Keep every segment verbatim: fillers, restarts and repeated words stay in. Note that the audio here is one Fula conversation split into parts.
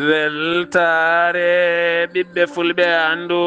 Weltaare ɓiɓɓe fulɓe, anndu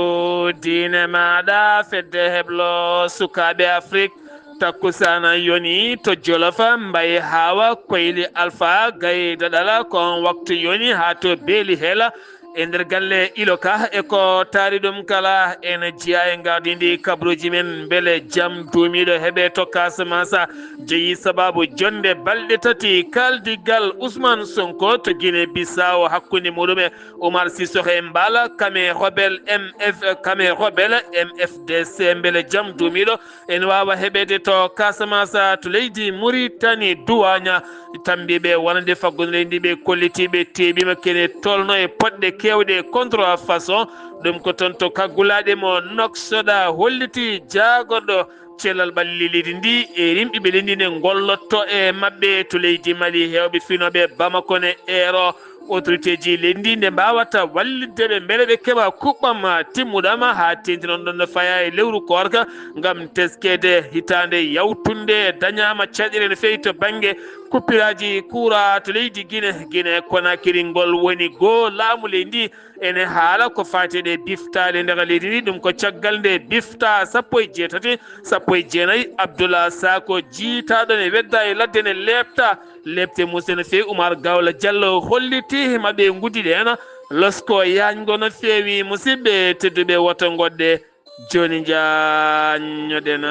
diine maaɗa, fedde heblo sukaaɓe Afrik. Takkusaana yoni to Jolofa, mbayi haawa koyli Alfa Gayda ɗala, ko on waktu yoni haa to Beeli Hela. E nder galle ilo ka e ko taari ɗum kala, ene jeyaa e ngaardi ndi kabruuji men. Mbele jam duumiiɗo heɓe to Casamance? Jeyi sababu jonnde balɗe tati kaaldigal Ousmane Sonko to Guinée Bissau hakkunde muɗum e Oumar Sissoko Embalo, Kame Rebel M F, Kame Rebel M F D C. Mbele jam duumiiɗo ene waawa heɓeede to Casamance, to leydi Mauritanie, Douania. Tammbiiɓe wonande faggudu leydi ɓe kollitiiɓe teeɓiima kene tolno e poɗɗe keewɗe contre façon. Ɗum ko toon to kaggulaaɗe mo Noksoda holliti jaagorɗo cellal ɓalli leydi ndi e rimɓiɓe leydi ndi nde ngollotto e maɓɓe to leydi Mali. Heewɓe finooɓe Bamako ne eero autorité ji leydi ndi nde mbaawata wallitde ɓe mbele ɓe keɓa kuɓɓam timmuɗam haa teeŋti noon ɗon no faya e lewru koorka ngam teskeede hitaande yawtunde dañaama caɗeele no feewi to bannge kuppiraaji kuura to leydi Gine. Gine Konakiri ngol woni goo laamu leydi ndi ene haala ko faati e ɗe biftaale nder leydi ndi. Ɗum ko caggal nde bifta sappo e jeetati, sappo e jeenayi, Abdullah Sako jiitaaɗo ne wedda e ladde ne leepta. Lepte musidɗo no feewi, Oumar Gawla Diallo holliti maɓɓe nguddiɗe en. Losko yaajngo no feewi, musidɓe tedduɓe, woto ngoɗɗe jooni njaajnoɗen.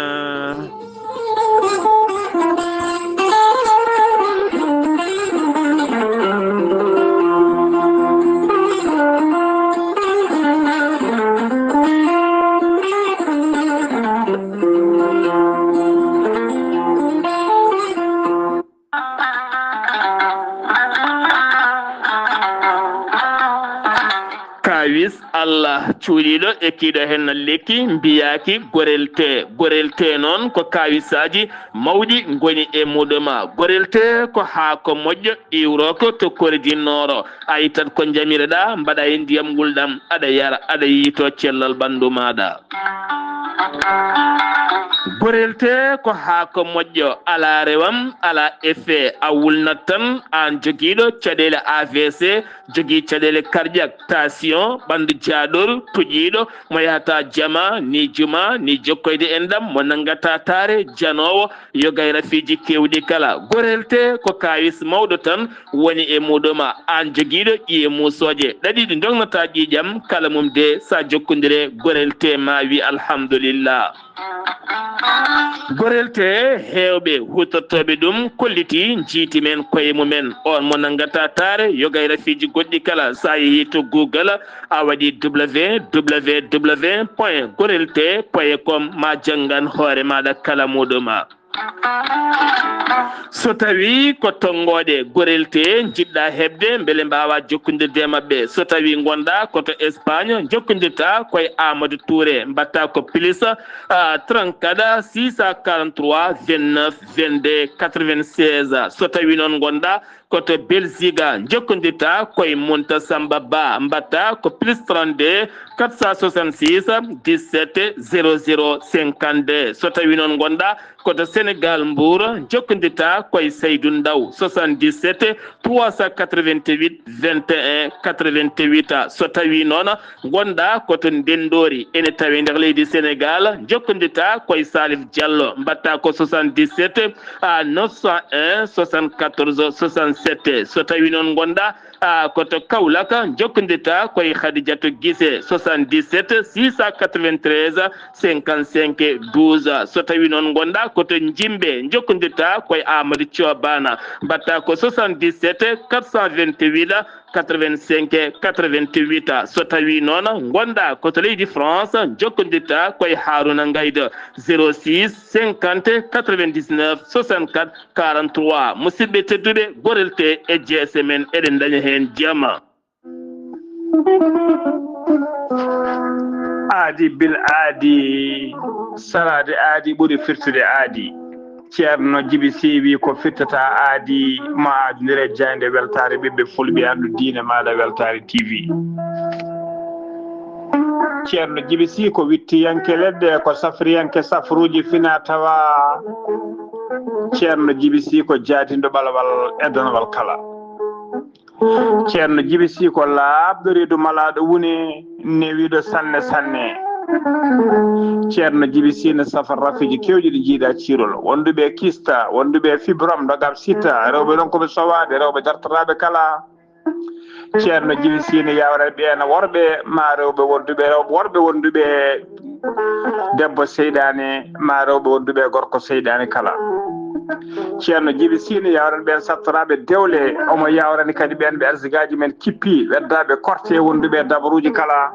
Kaawis Allah cuuɗiiɗo e kiiɗo heen lekki mbiyaaki gorelte. Gorelte noon ko kaawisaaji mawɗi ngoni e muɗum. Gorelte ko haako moƴƴo iwrooko to Kore du Nord. A ittat ko njamireɗaa, mbaɗa e ndiyam ngulɗam, aɗa yara, aɗa yiyto cellal ɓanndu maaɗa. Gorelte ko haako moƴƴo, alaa rewam, alaa effet, a wulnat tan, aan jogiiɗo caɗeele A V C, jogii caɗeele cardiaque, tension, ɓanndu jaaɗol, tuƴiiɗo, mo yahata jama, ni juma, ni jokkoyde enɗam, mo nanngata taare, janoowo, yoga e rafiiji keewɗi kala. Gorelte ko kaawis mawɗo tan woni e muɗum. Aan jogiiɗo ƴiye muusooje ɗaɗi ɗi ndognataa ƴiiƴam kala mum de, so a jokkondire gorelte ma wi alhamdulillah. Gorelte, heewɓe huutortooɓe ɗum kolliti, njiiti men koye mumen. On mo nanngata taare, yoga e rafiiji goɗɗi kala, so a yehii to Google, a waɗi www point gorelte point com, ma janngan hoore maaɗa kala muɗum. So tawii ko tonngooɗe gorelte njiɗɗaa heɓde, mbele mbaawaa jokkondirde e maɓɓe. So tawii ngonɗaa ko to Espagne, njokkondirtaa ko e Amadou Touré, mbaɗtaa ko plus, ah, trente-quatre, six cent quarante-trois, vingt-neuf, vingt-deux, quatre-vingt-seize. So tawii noon ngonɗaa ko to Belgique, njokkondirtaa ko e Munta Samba Ba, mbaɗtaa ko plus trente-deux, quatre cent soixante-six, dix-sept, zéro zéro, cinquante-deux. So tawii noon ngonɗaa ko to Sénégal, Mbour, njokkondirtaa ko e Saydou Ndaw, soixante-dix-sept, trois cent quatre-vingt-huit, vingt et un, quatre-vingt-huit. So tawii noon ngonɗaa ko to Ndenndoori, ene tawee nder leydi Sénégal, njokkondirtaa ko e Salif Diallo, mbaɗtaa ko soixante-dix-sept, à neuf cent un, soixante-quatorze, soixante-sept. So tawii noon ngonɗaa, ah, ko to Kaolack, njokkondirtaa ko e Khadijatou Guissé, soixante-dix-sept, six cent quatre-vingt-treize, cinquante-cinq, douze. So tawii noon ngonɗaa ko to Njimbe, njokkondirtaa ko e Amadou Thio Bana, mbaɗtaa ko soixante-dix-sept, quatre cent vingt-huit, quatre-vingt-cinq, quatre-vingt-huit. So tawii noon ngonɗaa ko to leydi France, njokkondirtaa ko e Harouna Ngaydo, zéro six, cinquante, quatre-vingt-dix-neuf, soixante-quatre, quarante-trois. Musidɓe tedduɓe, gorelte e jeese men, eɗen ndaña heen jama. Aadi bil aadi, salaade aadi ɓuri firtude aadi. Ceerno Jibi Sii wi ko firtata aadi, ma aadondire jaaynde weltaare ɓiɓɓe fulɓe, anndu diine maaɗa weltaare T V. Ceerno Jibi Sii ko wittiyanke leɗɗe, ko safriyanke safruuji fina tawa. Ceerno Jibi Sii ko jaadinɗo ɓalawal e donowal kala. Ceerno Jibi Sii ko laaɓɗo reedu malaaɗo wune newiiɗo sanne sanne. Ceerno Jibi Sii ne safa rafiiji kewɗi ɗi jiidaa ciirol. Wonduɓe kista, wonduɓe fibrom, ndogam sita, rewɓe ɗon ko ɓe sowaade, rewɓe dartoraaɓe kala. Ceerno Jibi Sii ne yawran ɓeen worɓe ma rewɓe wonduɓe rewɓe worɓe wonduɓe debbo seyɗaane ma rewɓe wonduɓe gorko seyɗaane kala. Ceerno Jibi Sii ne yawran ɓeen sattoraaɓe dewle, omo yawrani kadi ɓeen ɓe arsigaaji men kippi, weddaaɓe korte wonduɓe dabaruuji kala.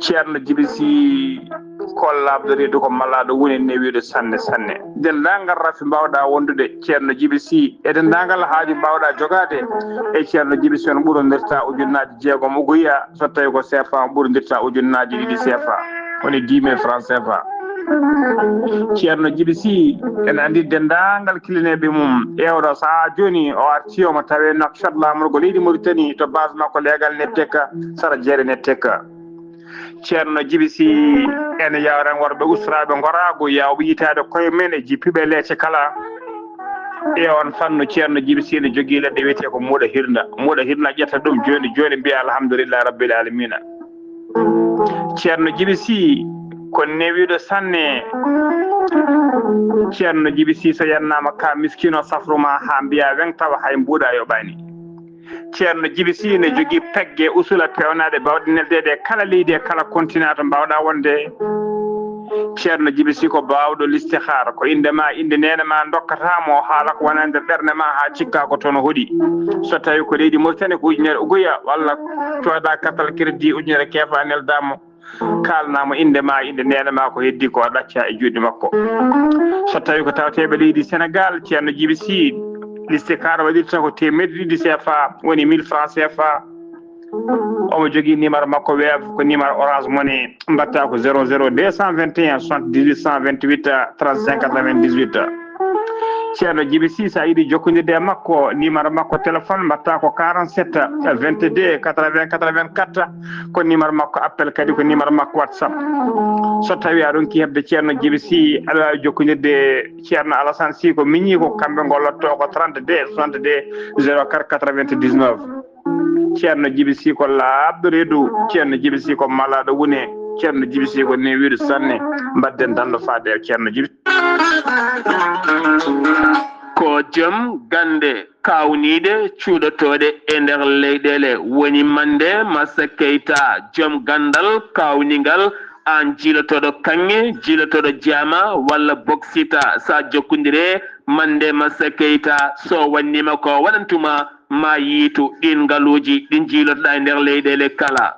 Ceerno Jibi Sii ko laaɓɗo reedu ko malaaɗo wune newiiɗo sanne sanne. Denndaangal rafi mbaawɗaa wondude Ceerno Jibi Sii e denndaangal haaju mbaawɗaa jogaade e Ceerno Jibi Sii on ɓurondirta ujunnaaji jeegom uguya, so tawi ko seefa on ɓurondirta ujunnaaji ɗiɗi seefa, woni dix mille francs seefa. Ceerno Jibi Sii ene anndi denndaangal kilineeɓe mum e oɗo sahaa jooni o arti omo tawe Nouakchott laamorgo leydi Mauritanie to base makko leegal Neptek sara jeere Neptek. Ceerno Jibi Sii ene yawran worɓe usraaɓe ngoraagu yawɓe yitaade koye men e jippiiɓe leece kala. E on fannu Ceerno Jibi Sii ne jogii leɗɗe wiyetee ko muuɗa hirnda. Muuɗa hirnda ƴetta ɗum jooni jooni mbiya alhamdulillahi rabbil alamina. Ceerno Jibi Sii ko newiiɗo sanne. Ceerno Jibi Sii so yannaama ka miskino safru ma haa mbiya weŋ tawa hay mbuuɗa yoɓaani. Ceerno Jibi Sii ne jogii pegge usula peewnaaɗe baawɗe neldeede e kala leydi e kala kontinaa to mbaawɗaa wonde. Ceerno Jibi Sii ko baawɗo listihaara, ko innde ma, innde neene ma ndokkata mo, haala ko wona nder ɓernde ma haa cikka ko toon o hoɗi. So tawi ko leydi Mauritanie ko ujunere uguya walla cooda carte crédit ujunere keefa nelda mo, kaalna mo innde ma, innde neene ma, ko heddi ko ɗacca e juuɗe makko. So tawi ko tawateeɓe leydi Sénégal, Ceerno Jibi Sii, listihaara waɗirta ko teemedde ɗiɗi seefa, woni mille francs seefa. Omo jogii numéro makko Wave, ko numéro Orange Money, mbaɗta ko zéro zéro deux cent vingt et un soixante-dix-huit cent vingt-huit trente-cinq quatre-vingt-dix-huit. Ceerno Jibi Sii, so a yiɗi jokkondirde e makko, numéro makko téléphone mbaɗta ko quarante-sept vingt-deux quatre-vingts quatre-vingt-quatre, ko numéro makko appel kadi ko numéro makko WhatsApp. So tawi a ronki heɓde Ceerno Jibi Sii, aɗa waawi jokkondirde e Ceerno Alassane Sii ko miñi ko kamɓe ngollotto ko trente-deux soixante-deux zéro quatre quatre-vingt-dix-neuf. Ceerno Jibi Sii ko laaɓɗo reedu, Ceerno Jibi Sii ko malaaɗo wune, Ceerno Jibi Sii ko newiiɗo sanne. Mbaɗden danndo faade e Ceerno Jibi. Ko joom gannde kaawniiɗe cuuɗotooɗe e nder leyɗeele woni Mande Massa Keita, joom ganndal kaawningal, aan jiilotooɗo kaŋŋe, jiilotooɗo jaama walla boksita, so a jokkondire Mande Massa Keita, so wannima ko waɗantuma ma yiitu ɗin ngaluuji ɗi njiilotoɗaa e nder leyɗeele kala.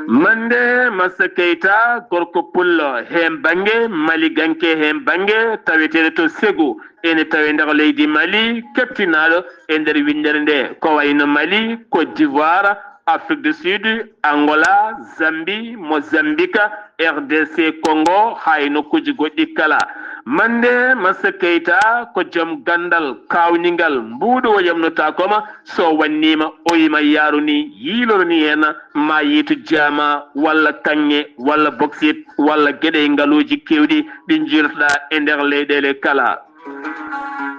Mande Massa Keita, gorko pullo heen bannge, maliganke heen bannge, taweteeɗo to Segu, ene tawe nder leydi Mali, keptinaaɗo e nder winndere nde, ko wayno Mali, Côte d'Ivoire, Afrique du Sud, Angola, Zambie, Mozambique, R D C Congo, haa e nokkuuji goɗɗi kala. Mande Massa Keita ko joom ganndal kaawningal, mbuuɗo o yamnotaako ma, so wannima o yima yaaruni, yiiloroni heen ma yiitu jaama walla kaŋŋe walla boksit walla geɗe e ngaluuji keewɗi ɗi njiilotoɗaa e nder leyɗeele kala.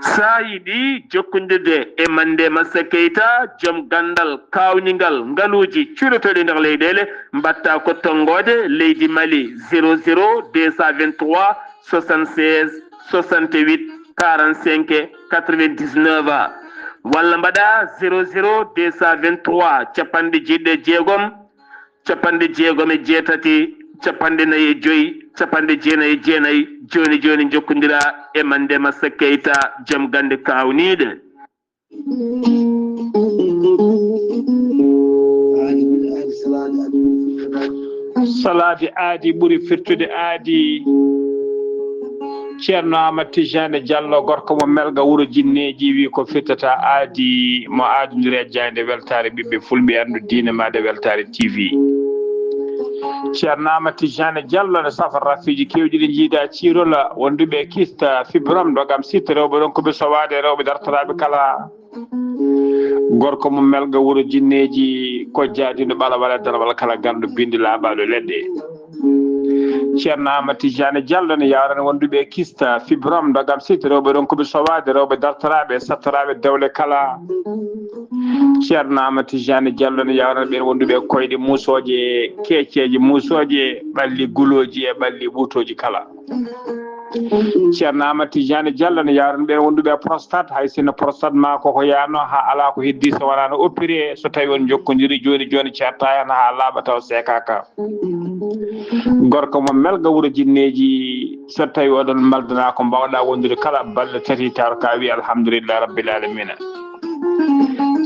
So a yiɗi jokkondirde e Mande Massa Keita, joom ganndal kaawningal ngaluuji cuuɗotooɗi nder leyɗeele, mbaɗta ko tonngoode leydi Mali zéro zéro deux cent vingt-trois soixante-seize soixante-huit quarante-cinq quatre-vingt-dix-neuf, walla mbaɗa zéro zéro deux cent vingt-trois capanɗe jeeɗiɗi e jeegom capanɗe jeegom e jeetati, capanɗe nayi e joyi, capanɗe jeenayi e jeenayi. Jooni jooni njokkondira e Mande Massa Keita, joom gannde kaawniiɗe. Salaade aadi ɓuri firtude aadi. Ceerno Aamad Tijaani Jallo, gorko mo Melga, wuro Jinneeji, wi ko firtata aadi, mo aadondiri e jaaynde weltaare ɓiɓɓe Fulɓe, anndu diine maade weltaare T V. Ceerno Aamad Tijaani Jallo ne safa rafiiji keewɗi ɗi njiida ciirola, wonduɓe e kista, fibrom, ndogam sitta, rewɓe ɗon ko ɓe sowaade, rewɓe dartoraaɓe kala. Gorko mo Melga, wuro Jinneeji, ko jaadino ɓalawal e darwal kala ganndo binndi laaɓaaɗo leɗɗe. Ceerno Amadou Tidiane Diallo ne yawrana wonduɓe e kista, fibrome, dogam site, rewɓe ronkuɓe sowaade, rewɓe dartoraaɓe, sattoraaɓe dewle kala. Ceerno Amadou Tidiane Diallo ne yawrana ɓeen wonduɓe e koyɗe muusooje, keeceeje muusooje, ɓalli gulooji e ɓalli ɓuutooji kala. Ceerno Amadou Tidiane Diallo ne yawrana ɓeen wonduɓe e prostate, hay sinno prostate ma koko yaano haa alaa ko heddi so wonaa no opéré, so tawi on jokkodiri jooni jooni ceerta hen haa laaɓa taw seekaaka. Gorko mo Melga wuro jinneeji, so tawi oɗon maldana ko mbawɗa wondude kala balɗe tati taw ka wi alhamdulillahi rabbil alamina.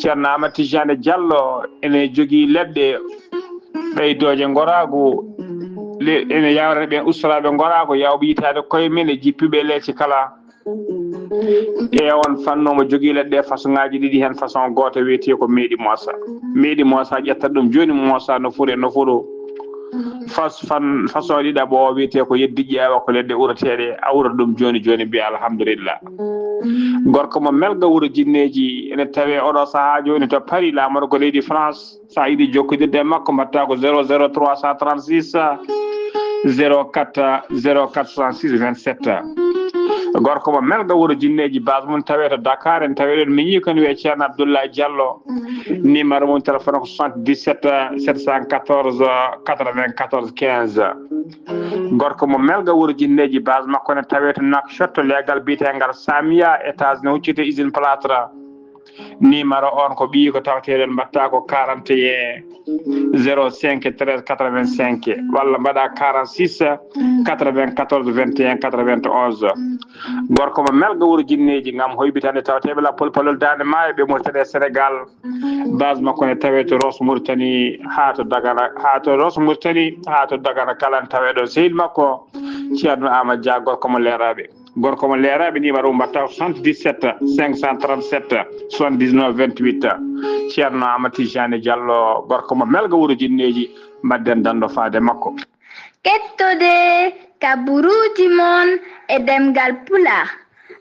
Ceerno Amadou Tidiane Diallo ene jogii leɗɗe ɓeydooje ngoraagu, le-, ene yawrana ɓeen ustoraaɓe ngoraagu, yawɓe yitaade koye men e jippiɓe leece kala. E on fannu omo jogii leɗɗe façon ŋaaji ɗiɗi, heen façon gooto wiyetee ko meeɗi moosa. Meeɗi moosa, ƴetta ɗum jooni moosa no furi e no furu. Fas-, fan-, façon ɗiɗaɓo o wiyetee ko yeddi ƴeewa ko leɗɗe urateeɗe, a urata ɗum jooni jooni mbiya alhamdulillah. Gorko mo Melga wuro jinneeji ene tawee oɗo sahaa jooni to Paris, laamorgo leydi France. So a yiɗi jokkodirde e makko, mbaɗta ko zéro zéro trois cent trente-six, zéro quatre, zéro quatre soixante-six vingt-sept. Gorko mo Melga wuro jinneeji, base mum tawee to Dakar, en tawee ɗon miñi ko ne wiyee Ceerno Abdoulaye Diallo. Numéro mum téléphone ko soixante-dix-sept sept cent quatorze quatre-vingt-quatorze quinze. Gorko mo Melga wuro jinneeji, base makko ne tawee to Nouakchott, leegal biyeteegal Samia, étage ne hucciti usine plâtre. Numéro on ko ɓiyi ko tawateɗen, mbatta ko quarante et un zéro cinq treize quatre-vingt-cinq, walla mbaɗa quarante-six quatre-vingt-quatorze vingt et un quatre-vingt-onze. Gorko mo Melga wuro jinneeji ngam hoybitande tawateɓe lappol palol Daande Maayo ɓe Mauritanie e Sénégal. Base makko ne tawe to Ross Mauritanie haa to Dagana, haa to Ross Mauritanie haa to Dagana kala ne tawe ɗon sehil makko Ceerno Amadou Dia, gorko mo Leeraaɓe. Gorko mo Leeraaɓe, numéro mum mbatta ko soixante-dix-sept cinq cent trente-sept soixante-dix-neuf vingt-huit. Ceerno Amadou Tidiane Diallo, gorko mo Melga wuro jinneeji, mbaɗden dando faade makko. Kettode kaburuuji mon e ɗemngal Pulaar,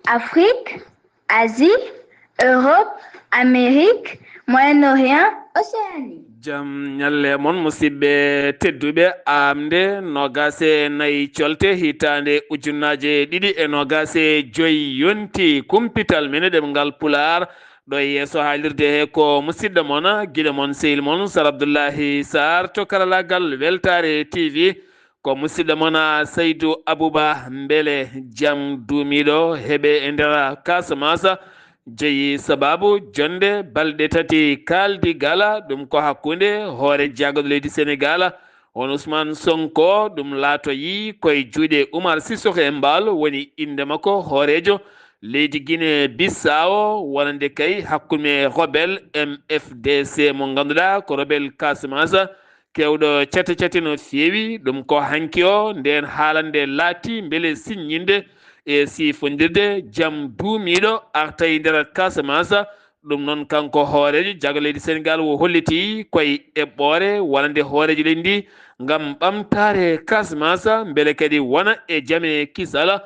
Afrique, Asie, Europe, Amérique, Moyen-Orient, Océanie. Jam ñalle mon, musidɓe tedduɓe. Aamnde noogaas e nayi colte, hitaande ujunnaaje ɗiɗi e noogaas e joy yonti. Kumpital men e ɗemngal Pulaar, ɗo e yeeso haalirde he ko musidɗo mon, giɗo mon, sehil mon, Sar Abdullahi Sarr to karalaagal Weltaare T V. Ko musidɗo mon, Saydu Abuba. Mbele jam duumiiɗo heɓe e nder Casamance? Jeyi sabaabu jonnde balɗe tati kaaldi gala, ɗum ko hakkunde hoore jaagorɗo leydi Senegaal, on Ousmane Sonko, ɗum laatoyi koye juuɗe Umar Sissoco Embaló, woni innde makko hooreejo leydi Guinée Bissau, wonande kay hakkunde rebelle M F D C mo ngannduɗaa ko rebelle Casamance, keewɗo cate cate no feewi. Ɗum ko hanki o ndeen haalande laati mbele siññinde e siifondirde jam duumiiɗo arta e nder Casamance. Ɗum noon, kanko hooreejo jaagorɗo leydi Senegaal o holliti koye eɓɓoore wonande hooreejo leydi ndi ngam ɓamtaare Casamance, mbele kadi wona e jam e kisal.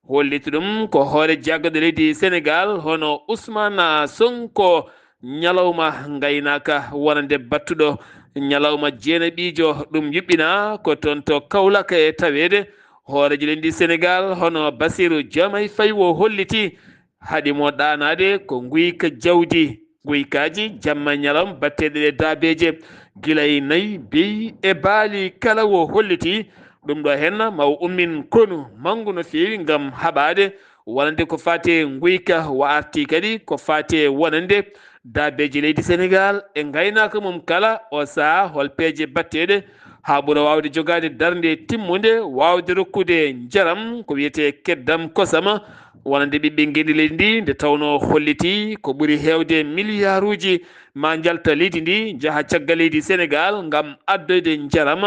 Holliti ɗum ko hoore jaagorɗo leydi Senegaal, hono Ousmane Sonko, ñalawma ngaynaaka wonande battuɗo ñalawma jeenaɓiijo. Ɗum yuɓɓina ko toon to Kaolack e taweede. Hooreejo leydi Senegaal, hono Bassirou Diomaye Faye, o holliti haɗi mo ɗaanaade ko nguyka jawdi, guykaaji jamma e ñalawma batteeɗe ɗe daabeeje, gila e nayi, beyi e baali kala. O holliti ɗum ɗo henna ma o ummin konu manngu no feewi ngam haɓaade wonande ko faati e nguyka, o arti kadi ko faati e wonande daabeeje leydi Senegaal e ngaynaaka mum kala. O sahaa hol peeje batteeɗe haa ɓura waawde jogaade darnde timmunde, waawde rokkude njaram ko wiyetee keddam kosam wonande ɓiɓɓe ngenndi leydi ndi, nde tawnoo holliti ko ɓuri heewde miliyaaruuji ma njalta leydi ndi, njaha caggal leydi Senegaal ngam addoyde njaram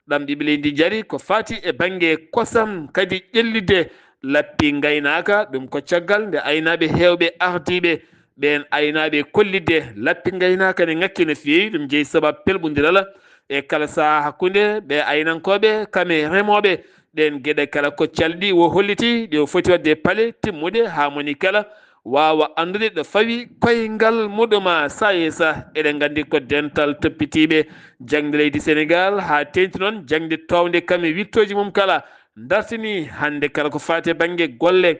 ɗam ɓiɓɓe leydi ndi njari ko faati e bannge kosam, kadi ƴellitde lappi ngaynaaka. Ɗum ko caggal nde aynaaɓe heewɓe ardiiɓe ɓeen aynaaɓe kollitde lappi ngaynaaka ne ŋakki no feewi. Ɗum jeyi sabab pelɓondiral e kala sahaa hakkunde ɓe aynankooɓe kam e remooɓe. Ɗeen geɗe kala ko calɗi o holliti ɗe o foti waɗde paale timmude haa moni kala waawa anndude ɗo fawi koyngal muɗum. Saa e saa, eɗen nganndi ko dental toppitiiɓe jaŋde leydi Senegaal, haa teeŋti noon jaŋde toownde kam e wiɗtooji mum kala, dartinii hannde kala ko faati e bannge golle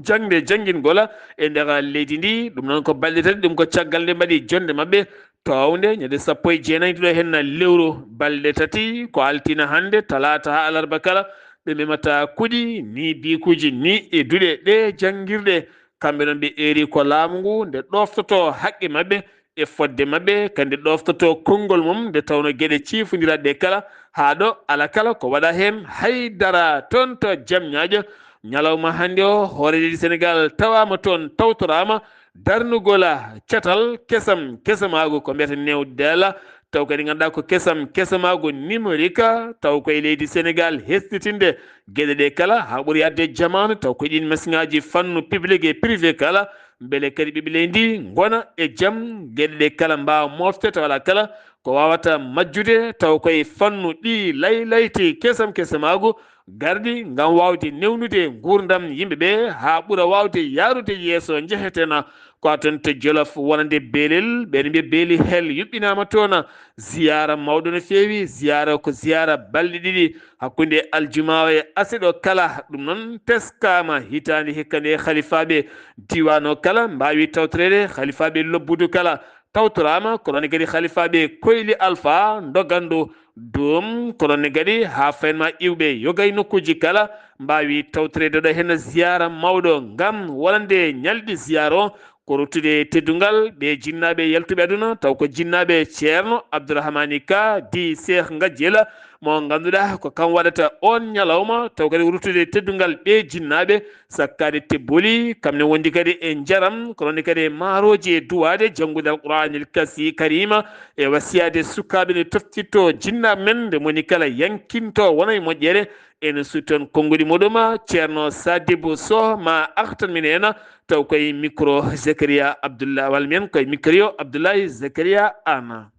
jaŋde janngingol e nder leydi ndi. Ɗum noon ko balɗe tati, ɗum ko caggal nde mbaɗi jonnde maɓɓe toownde ñande sappo e jeenayi nduɗo henna lewru. Balɗe tati, ko altine hannde, talaata haa alarba kala, ɓe memata kuɗi ni, biikuuji ni e duɗe ɗe janngirɗe. Kamɓe noon ɓe eeri ko laamu ngu nde ɗoftotoo haqqe maɓɓe e fodde maɓɓe, kadi ɗoftotoo konngol mum, nde tawnoo geɗe ciifondiraaɗe ɗe kala, haa ɗo alaa kala ko waɗaa heen hay dara. Toon to Jamñaajo, ñalawma hannde o, hoore leydi Senegaal tawaama toon, tawtoraama darnugol catal kesam kesamaagu, ko mbiyata new dela, taw kadi ngannduɗaa ko kesam kesamaagu numérique, taw koye leydi Senegaal hesɗitinde geɗe ɗe kala, haa ɓuri yahde jamaanu, taw ko ɗiin masiŋaaji fannu public e privé kala, mbele kadi ɓiɓɓe leydi ndi ngona e jam, geɗe ɗe kala mbaawa moofte, taw alaa kala ko waawata majjude, taw koye fannu ɗi laylayti kesam kesamaagu garɗi ngam waawde newnude nguurndam yimɓe ɓe, haa ɓura waawde yahrude yeeso. Njeheteno ko a toon to Jolof, wonande Beelel, ɓe mbiya Beeli Hel yuɓɓinaama toon, ziyaara mawɗo no feewi. Ziyaara ko ziyaara balɗe ɗiɗi, hakkunde aljuma e aseɗo kala. Ɗum noon teskaama hitaande hikka nde, halifaaɓe diiwaan o kala mbaawi tawtoreede, halifaaɓe lobbudu kala tawtoraama, ko noon kadi halifaaɓe koyli alfa ndogandu doom, ko noon kadi haa faynma iwɓe yoga e nokkuuji kala mbaawi tawtoreede ɗo heen ziyaara mawɗo. Ngam wonande ñalɗi ziyaara o, ko ruttude teddungal ɓe jinnaaɓe yaltuɓe aduna, taw ko jinnaaɓe Ceerno Abdourahmani Ka di Seeh Ngajjel, mo ngannduɗaa ko kam waɗata oon ñalawma, taw kadi ko ruttude teddungal ɓe jinnaaɓe sakkaade tebbuli, kam ne wondi kadi e njaram, ko noon kadi e maarooji e duwaade, janngude Alquraanil Kasi Kariima, e wasiyaade sukaaɓe nde toftitto jinnaaɓe men, nde moni kala yankinto wona e moƴƴere. Ene suuti toon konnguɗi muɗum, Ceerno Sadibou Soh ma artan min heen, taw koye micro Zakaria Abdoullah, walla mbiyen koye micro Abdoulaye Zakaria Anne.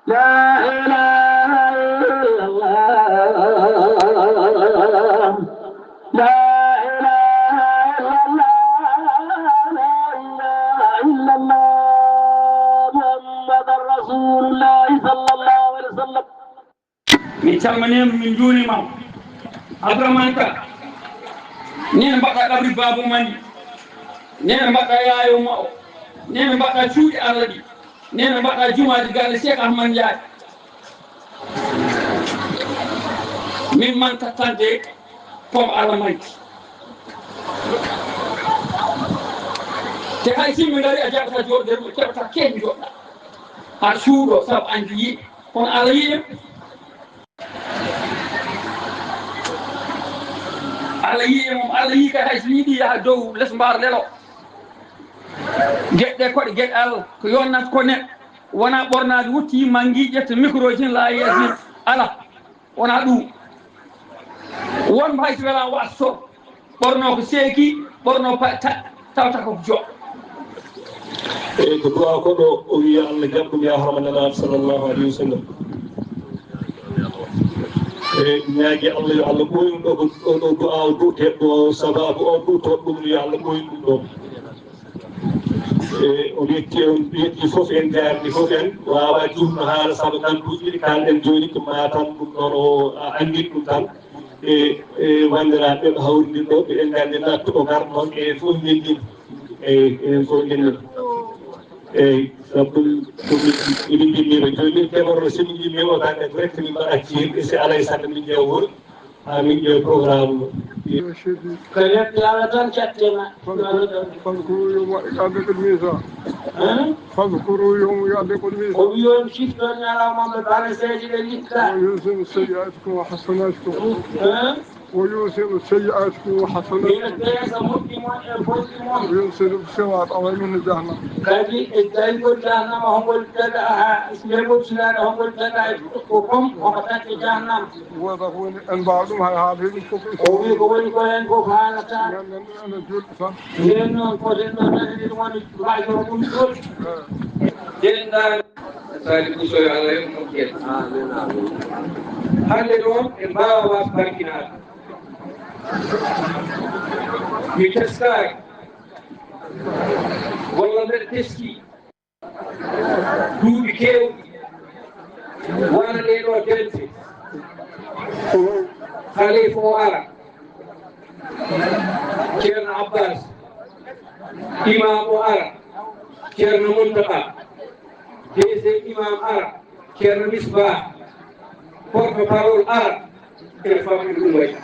لا إله إلا الله. لا إله إلا الله. لا إله إلا الله. محمد رسول الله صلى الله عليه وسلم. Min calminii ma, min njuuriima ma. Abdourahmane Ka, nene mbaɗɗa qabri Baaba Mandi, nene mbaɗɗa yaayo ma o, nene mbaɗɗa cuuɗi Allah ɗi, nene mbaɗɗa jumaaji galle Cheikh Ahmad Ndiaye. Min man kattante comme Allah manti. Te hay si min ngari a jaɓata jooɗo nder, keɓata keeɓi jooɗa. A cuuɗo sabu andi yiɗi. Kono Allah yiɗi. Allah yiɗi mum, Allah yiɗi kay hay so yiɗi yaha dow les mbaar lelo. Geɗe ɗe koɗe geɗe Allah, ko yonnata ko neɗɗo. Wona ɓornaade wutti manngi ƴetta micro ji la yesi ala. Wona ɗum. Won hay so wela waɗa so ɓorno ko seeki, ɓorno pa-, ta-, tawta ko jo. Eyyi, ko du'a ko ɗo o wiya Allah jaɓ ɗum ya horma Nelaaɗo sallallahu alayhi wa sallam. Eyyi, ñaagi Allah yo Allah ɓooynu ɗo ko, ɗo, ɗo du'a o du'te ɗo sababu o du'to ɗum yo Allah ɓooynu ɗum ɗo. E, o yetti, on yetti fof en, jaarni fof en, waawa jumno haala sabu nganduuji ɗi kaalɗen jooni ko Matam, ɗum ɗon o a-, anndit ɗum tan. E, e, wanndiraaɓe ɓe hawrindin ɗo, ɓe en nganndi nattu o gar noon, e fof ndenndin. E, e fof ndenndin. E, sabu ɗum, ɗum eɗen njiɗnii ɓe jooni, keɓorɗo so min njiɗnii o tan e direct min mbaɗa ciir, e si alaa e sago min ƴeewa wuro. Amin, yo programme. Ko yettude Allah tan, cattema. فاذكروا يوم ينفق الميزان. Hein? فاذكروا يوم ينفق الميزان. O wi on cifton ñalawma mo baraseeje ɗe litta. وينزل سيئاتكم وحسناتكم. Hein? وينزل سيئاتكم وحسناتكم. Ina peesa moƴƴi mon e bonɗi mon. وينزل السماء على من جهنم. Kadi e dayngol jahannama, hongol daga, aha, lewol sinaade, hongol daga e ko kom, hoko takke jahannama. Wota ko woni en mbaaw ɗum hay haala heen fof. O wi ko woni ko en fof haalata. Nden noon enen julɓe tan. Nden noon ko den ɗo tan eɗen woni mbaajo ɗum julɓe. Eyi. Dental Sali Bousso yo Allah yoɓ moƴƴere. Amin, amin. Hannde ɗoon en mbaawa waas barkinaade. Mi teskaaki, walla mbeɗa teski duuɓi keewɗi, wano ɗee ɗoo dente. Halifa o ara, Ceerno Abbas, Imam o ara, Ceerno Muntaka, deuxième Imam ara, Ceerno Misbah, porte-parole ara, ene famɗi ɗum waɗi.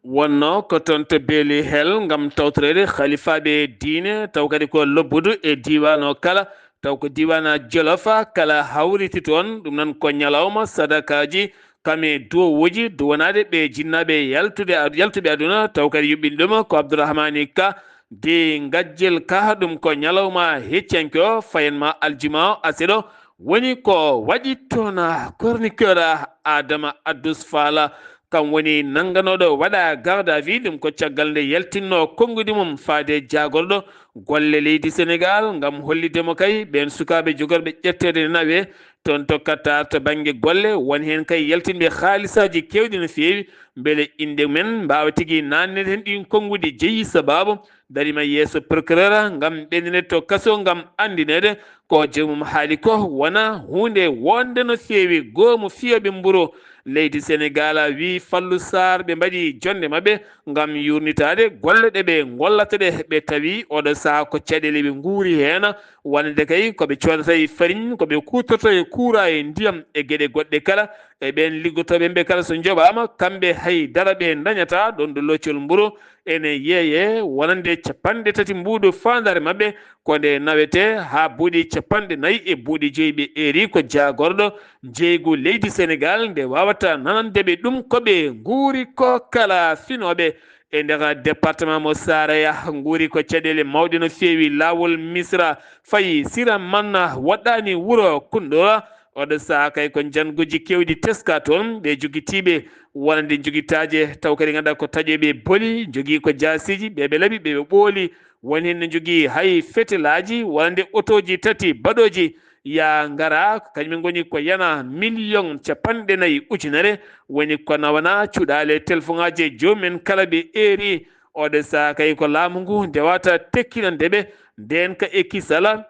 Wonnoo ko toon to Beeli Hel ngam tawtoreede halifaaɓe diine, taw kadi ko lobbudu e diiwaan o kala, taw ko diiwaan Jolof kala hawriti toon. Ɗum noon ko ñalawma sadakaaji, kam e duwowuuji, duwanaade ɓe jinnaaɓe yaltude ad-, yaltuɓe aduna, taw kadi yuɓɓini ɗum ko Abdourahmani Ka, de Ngajjel Ka, ɗum ko ñalawma heccanke o, fayen ma aljuma o, aseɗo, woni ko waɗi toon chroniqueur Adama Addus Faala. Kam woni nannganooɗo waɗa garde à vue, ɗum ko caggal nde yaltinnoo konngudi mum faade jaagorɗo golle leydi Senegaal, ngam hollitde mo kay ɓeen sukaaɓe jogorɓe ƴetteede nawe toon to Qatar to bannge golle, won heen kay yaltinɓe haalisaaji keewɗi no feewi, mbele innde men mbaawa tigi naatneede heen ɗiin konngudi jeyi sabaabu dariima yeeso procureur ngam ɓenndineede to kaso ngam anndineede ko joomum haali ko wona huunde wonde no feewi. Goomu fiyooɓe mburu leydi Senegaal wii Fallou Sarr ɓe mbaɗi jonnde maɓɓe ngam yuurnitaade golle ɗe ɓe ngollata ɗe, ɓe tawi oɗo sahaa ko caɗeele ɓe nguuri heen, wonande kay ko ɓe coodata e fariñ, ko ɓe kuutorta e kuuraa e ndiyam e geɗe goɗɗe kala, e ɓeen liggotooɓe ɓe kala so njoɓaama, kamɓe hay dara ɓe ndañataa ɗoon ɗo loccol mburu. Ene yeeyee wonande capanɗe tati mbuuɗu faandaare maɓɓe, ko nde nawetee haa buuɗi capanɗe nayi e buuɗi joyi ɓe eeri ko jaagorɗo njeygu leydi Senegaal nde waawata nanande ɓe ɗum ko ɓe nguuri ko kala finooɓe. E nder département mo Saraya nguuri ko caɗeele mawɗe no feewi, laawol Misra fayi Sira Manna waɗɗaani wuro Kundura. Oɗo sahaa kay ko njannguuji keewɗi teska toon, ɓe jogitiiɓe wonande jogitaaje, taw kadi ngannduɗaa ko taƴooɓe boli, njogii ko jaasiiji, ɓe ɓe laɓi, ɓe ɓe ɓooli, won heen ne njogii hay fetelaaji, wonande otooji tati baɗooji, yaa ngara, kañum ngoni ko yana miliyoŋ capanɗe nayi ujunere, woni ko nawana cuɗaale telefoŋaaji e joomum en kala ɓe eeri. Oɗo sahaa kay ko laamu ngu ndewata tekkinande ɓe, ndeen ka e kisala,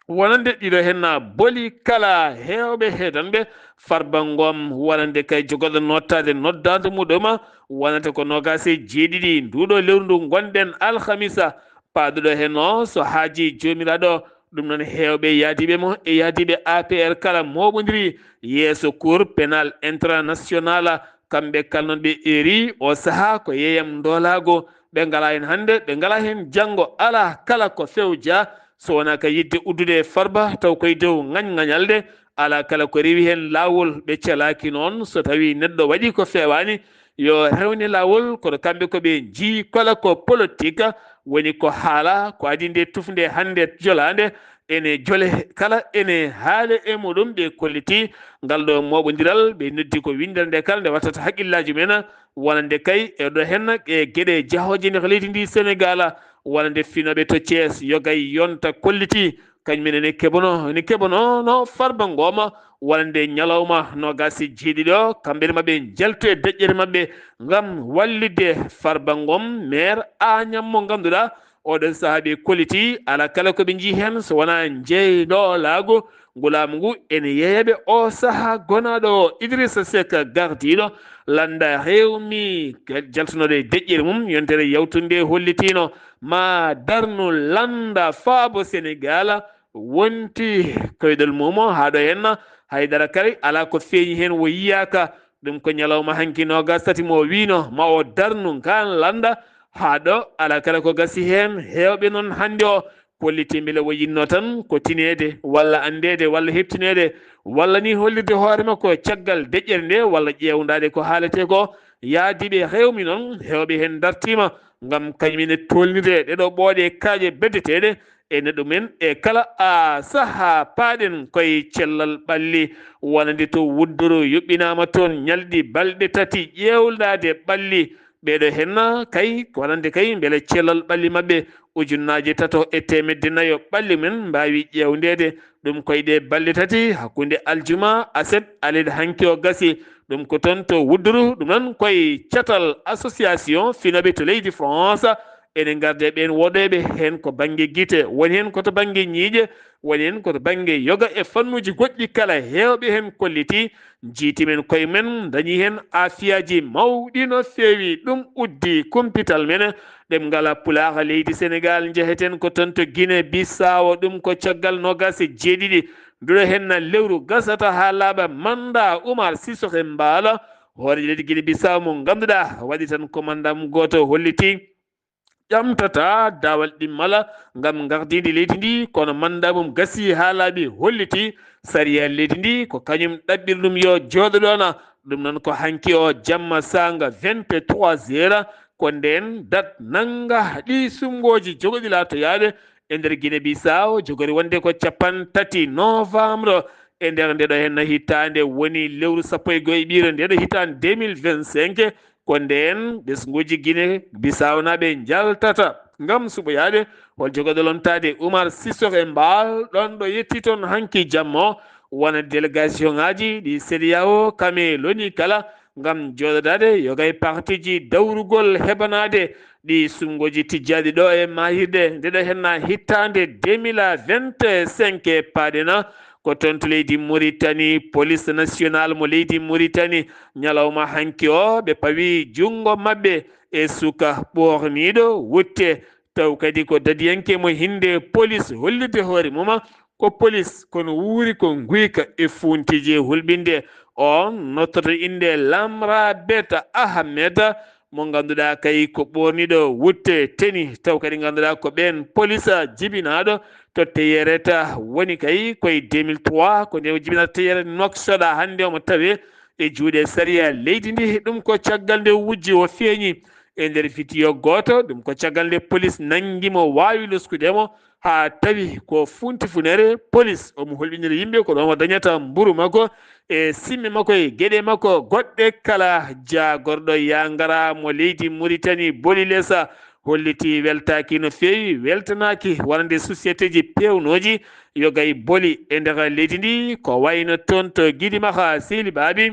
wonande ɗiɗo heen na boli kala heewɓe heedanɓe Farba Ngom, wonande kay jogorɗo nottaade noddaandu muɗum, wonata ko noogaas e jeeɗiɗi nduuɗo lewru ndu ngonɗen alhamisa, paaduɗo heen o so haajii Joomiraaɗo. Ɗum noon heewɓe yaadiiɓe mo e yaadiiɓe A P R kala mooɓondiri yeeso Cour pénal international. Kamɓe kala noon ɓe eeri o sahaa ko yeeyam ndoolaago, ɓe ngalaa heen hannde, ɓe ngalaa heen janngo, alaa kala ko fewja, so wonaa ka yiɗde uddude Farba, taw koye dow ŋañŋañalde, alaa kala ko rewi heen laawol, ɓe calaaki noon, so tawii neɗɗo waɗi ko feewaani, yo rewne laawol, kono kamɓe ko ɓe njii kala ko politique, woni ko haala, ko adii nde tufnde hannde jolaande, ene jole kala ene haale e muɗum, ɓe kolliti ngal ɗo mooɓondiral, ɓe noddi ko winndere nde kala nde wattata haqqillaaji men, wonande kay e ɗo heen e geɗe jahooje nder leydi ndi Senegaal, wonande finooɓe to Thiès, yogay yonta kolliti, kañum en ene keɓono, ene keɓono no Farba Ngom, wonande ñalawma noogaas e jeeɗiɗi o, kamɓe ne maɓɓe njaltu e deƴƴere maɓɓe ngam wallitde Farba Ngom, maire Agnam mo ngannduɗaa, oɗon sahaa ɓe kolliti, alaa kala ko ɓe njii heen so wonaa njeyndoolaagu. Ngu laamu ngu ene yeeyaɓe o sahaa gonaaɗo o Idrissa Seck gardiiɗo lannda Rewmi, jaltunooɗo e deƴƴere mum, yontere yawtunde hollitiino ma darnu lannda faabo Senegaal wonti koyɗol mum o haa ɗo heen haydara kadi alaa ko feeñi heen wo yiyaaka. Ɗum ko ñalawma hanki noogas tati mo wiino ma o darnu ngaan lannda haa ɗo alaa kala ko gasi heen. Heewɓe noon hannde o kolliti mbele o yinnoo tan ko tineede walla anndeede walla heɓtineede walla ni hollirde hoore makko caggal deƴƴere nde walla ƴeewndaade ko haaletee ko. Yaadiiɓe Rewmi noon heewɓe heen dartiima ngam kañum ene tolnirde ɗeɗo ɓooɗe kaaƴe beddeteeɗe e neɗɗo men e kala a sahaa paaɗen koye cellal ɓalli wonande to Wudduru yuɓɓinaama toon ñalɗi balɗe tati ƴeewlaade ɓalli. Ɓeeɗo henna kay ko wonande kay mbele cellal ɓalli maɓɓe ujunnaaje tato e teemedde nayo ɓalli men mbaawi ƴeewndeede ɗum koye ɗe balɗe tati hakkunde aljuma aset alet hanki o gasi. Ɗum ko toon to Wudduru, ɗum noon koye catal association finooɓe to leydi France Ene ngarde ɓeen woɗeeɓe heen ko bannge gite, woni heen ko to bannge ñiiƴe, woni heen ko to bannge yoga e fannuuji goɗɗi kala. Heewɓe heen kollitii, njiiti men koye men, dañi heen aafiyaaji mawɗi no feewi. Ɗum uddi kumpital men. Ɗemngal Pulaar leydi Senegaal, njeheten ko toon to Gine Bisaawo, ɗum ko caggal noogaas e jeeɗiɗi. Nduɗo heen na lewru gasata haa laaɓa mannda Umar Sissoke Embaló, hooreejo leydi Gine Bisaawo mo ngannduɗaa waɗi tan ko mannda mum gooto hollitii. Ƴamtata daawal ɗimmala ngam ngardiindi leydi ndi, kono mannda mum gasi haa laaɓi, holliti sariya leydi ndi ko kañum ɗaɓɓiri ɗum yo jooɗo ɗoona. Ɗum noon ko hanki o jamma saanga vingt-trois heures, ko ndeen dat nannga ɗi suɓngooji jogoɗi laatoyaaɓe e nder Gine Bisaawo, jogori wonde ko cappanɗe tati novembre e nder ndeɗo heen hitaande, woni lewru sappo e go'o ɓiire ndeɗo hitaande deux mille vingt-cinq. Ko ndeen ɓesnguuji Gine Bisawnaaɓe njaltata ngam suɓoyaade hol jogoɗo lontaade Umar Sissoke Embaló, ɗoon ɗo yetti toon hanki jamma o, wona délégation ŋaaji ɗi CEDEAO, Cameroun kala, ngam jooɗodaade yoga e partiji dawrugol heɓanaade ɗi suɓngooji tijjaaɗi ɗo e maayirɗe ndeɗo heen hitaande deux mille vingt-cinq paaɗen. Ko toon to leydi Muritani, police nationale mo leydi Muritani, ñalawma hanki o, ɓe pawi junngo maɓɓe e suka ɓoorniiɗo wutte, taw kadi ko dadiyanke mo hinnde police hollirde hoore mum ko police, kono wuuri ko nguyka e fuuntiiji e hulɓinde. On nottoto innde Lamra Beta Ahmed, mo ngannduɗaa kay ko ɓoorniiɗo wutte teni, taw kadi ngannduɗaa ko ɓeen police jibinaaɗo to Teyereta woni kay koye deux mille trois, ko nde o jibinata Teyereta Nouakchott, hannde omo tawee e juuɗe sariya leydi ndi. Ɗum ko caggal nde wujji o feeñi e nder video gooto, ɗum ko caggal nde police nanngi mo, waawi loskude mo, haa tawi ko funti funere police. Omo hulɓinira yimɓe ko ɗoon o dañata mburu makko e simme makko e geɗe makko goɗɗe kala. Jaagorɗo Yangara mo leydi Muritani, Boli Lesa, holliti weltaaki no feewi, weltanaaki wonande société ji peewnooji yoga e boli e nder leydi ndi, ko wayno toon to Gidimaxa, Seyli Baabi.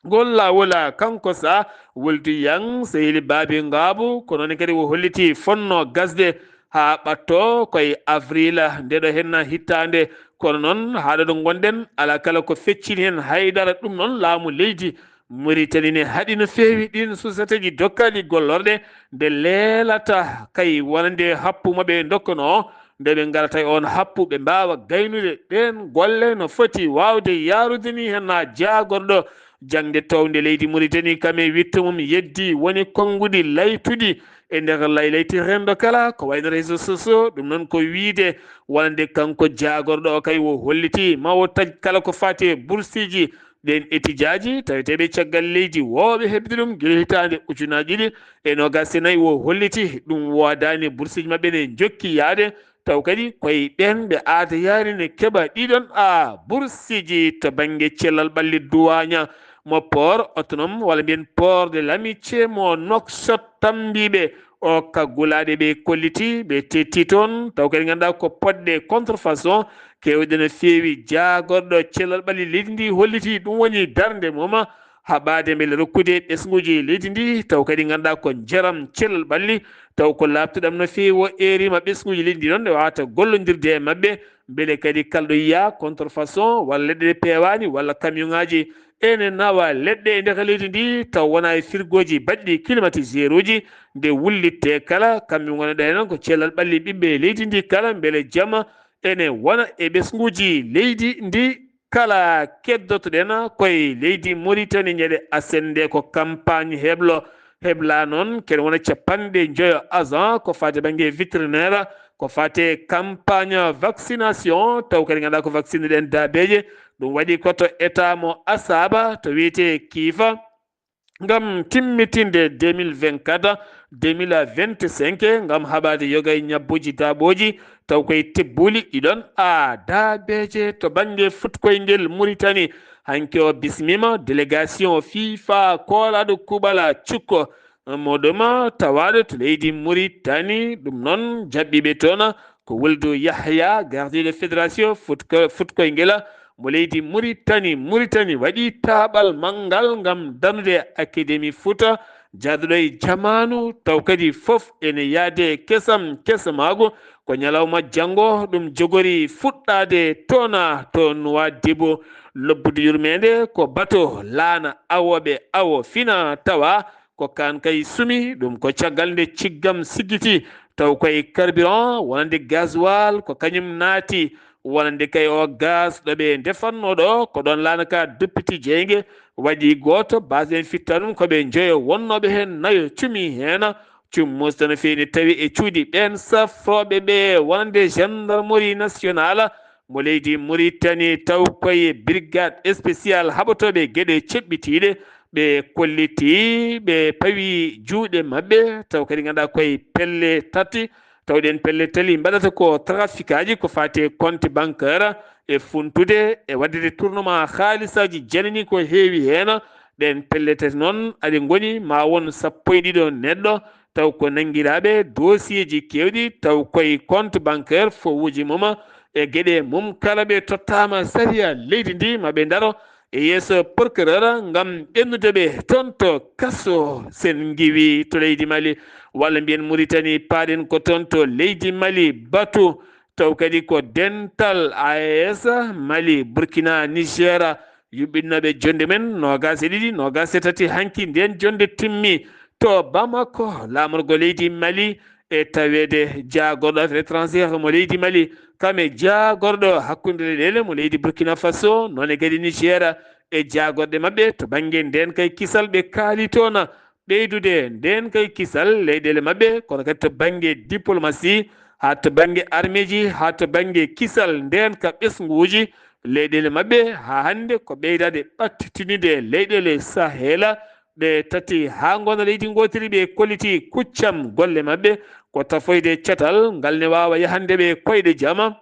Ngol laawol, kanko sa wuldi yang Seyli Baabi Ngaabu, ko noon kadi o holliti fonno gasde haa ɓatto koye avril ndeɗo heen hitaande. Kono noon, haa ɗo ɗo ngonɗen, alaa kala ko feccini heen haydara. Ɗum noon, laamu leydi Muritani ne haɗi no feewi ɗiin société ji dokkaaɗi gollorɗe, nde leelata kay wonande happu mo ɓe ndokkanoo, nde ɓe ngarata e oon happu, ɓe mbaawa gaynude ɗeen golle no foti waawde yaarude ni heen. Haa jaagorɗo jaŋde townde leydi Muritani, kam e wiɗto mum yeddi, woni konnguɗi laytuɗi e nder laylayti renndo kala, ko wayno réseaux sociaux. Ɗum noon ko wiyde wonande kanko jaagorɗo o kay o holliti ma o taƴ kala ko faati e bursiiji ɗeen etijaaji taweteeɓe caggal leydi wooɓe heɓde ɗum gila hitaande ujunaaji ɗiɗi e noogaas e nayi. O holliti ɗum woodaani, bursiiji maɓɓe ne njokki yahde, taw kadi koye ɓeen ɓe aada yaari ne keɓa ɗiɗon a bursiiji to bannge cellal ɓalli duwaaña mo port autonome, walla mbiyen port de l'amitié mo Nouakchott, tammbiiɓe o kaggulaaɗe ɓe kolliti, ɓe tetti toon, taw kadi ngannduɗaa ko poɗɗe contrefaçon keewɗe no feewi. Jaagorɗo cellal ɓalli leydi ndi holliti ɗum woni darnde mum, haɓaade mbele rokkude ɓesnguuji leydi ndi, taw kadi ngannduɗaa ko njaram cellal ɓalli, taw ko laaɓtuɗam no feewi. O eeriima ɓesnguuji leydi ndi noon nde waawata gollondirde e maɓɓe, mbele kadi kala ɗo yiya contrefaçon walla leɗɗe ɗe peewaani walla camion ŋaaji ene nawa leɗɗe e nder leydi ndi, taw wona e firgooji baɗɗi climatiseur uji, nde wullitte kala, kamɓe ngonɗo heen ko cellal ɓalli ɓiɓɓe leydi ndi kala, mbele jama ene wona e ɓesnguuji leydi ndi kala. Keddotoɗen koye leydi Muritani, ñande aset nde ko campagne heblo hebla noon, kene wona capanɗe njoyo agent ko faati bannge vétérinaire, ko faati campagne vaccination, taw kadi ngannduɗaa ko vaccine ɗen daabeeje. Ɗum waɗi ko to état mo Asaba to wiyetee Kiifa, ngam timmitinde deux mille vingt-quatre, deux mille vingt-cinq, ngam haɓaade yoga e ñabbuuji daaɓooji, taw koye tebbuuli ɗiɗon a daabeeje to bannge fuɗkoyngel Muritani. Hanki o bismiima délégation FIFA koolaaɗo kuuɓal cukko mo ɗum tawaaɗo to leydi Muritani. Ɗum noon, jaɓɓiiɓe toon ko wuldu Yahya, gardien de fédération fuɗko-, fuɗkoyngel mo leydi Muritani. Muritani waɗi taaɓal manngal ngam darnude Académie Fouta jaaduɗo e jamaanu, taw kadi fof ene yahde kesam kesamaagu. Ko ñalawma janngo ɗum jogori fuɗɗaade toona to Nuwaadibu. Lobbudu yurmeende ko bato laana awooɓe awo fina tawa ko kaan kay sumi. Ɗum ko caggal nde ciggam siggiti taw koye carburant wonande gasoil ko kañum naati. Wonande kay o gaz ɗo ɓe ndefatnoo ɗo ko ɗoon laana ka duppiti jeynge waɗi gooto. Base en fitta ɗum ko ɓe njoyo wonnooɓe heen, nayo cumi heen. Cummuusde no feewi ne tawi e cuuɗi ɓeen safrooɓe ɓe wonande gendarmerie nationale mo leydi Mauritanie taw koye brigade spéciale haɓotooɓe geɗe ceɓɓitiiɗe. Ɓe kolliti, ɓe pawi juuɗe maɓɓe taw kadi ngannduɗaa koye pelle tati. Taw ɗeen pelle tati mbaɗata ko trafic aji ko faati e compte bancaire e funtude e waɗde tournement haalisaaji janani ko heewi heen. Ɗeen pelle tati noon aɗe ngoni ma won sappo e ɗiɗo neɗɗo taw ko nanngiraaɓe dossier ji keewɗi taw koye compte bancaire fowuuji mum e geɗe mum kala ɓe tottaama sariya leydi ndi ma ɓe ndaro e yeeso procureur ngam ɓennude ɓe toon to kaso. Sen ngiwi to leydi Mali walla mbiyen Mauritanie, paaɗen ko toon to leydi Mali batu taw kadi ko dental A E S Mali, Burkina, Niger yuɓɓinooɓe jonnde men noogaas e ɗiɗi, noogaas e tati hanki ndeen jonnde timmi to Bamako laamorgo leydi Mali e taweede jaagorɗo affaire étrangère mo leydi Mali kam e jaagorɗo hakkunde leyɗeele mo leydi Burkina Faso noon e kadi Niger e jaagorɗe maɓɓe to bannge ndeen kay kisal ɓe kaali toon ɓeydude ndeen kay kisal leyɗeele maɓɓe kono kadi to bannge diplomatie haa to bannge armeeji haa to bannge kisal ndeen ka ɓesnguuji leyɗeele maɓɓe haa hannde ko ɓeydaade ɓattitinide leyɗeele Sahela ɗe tati haa ngona leydi ngootiri ɓe kolliti kuccam golle maɓɓe ko tafoyde catal ngal ne waawa yahande ɓe koyɗe jama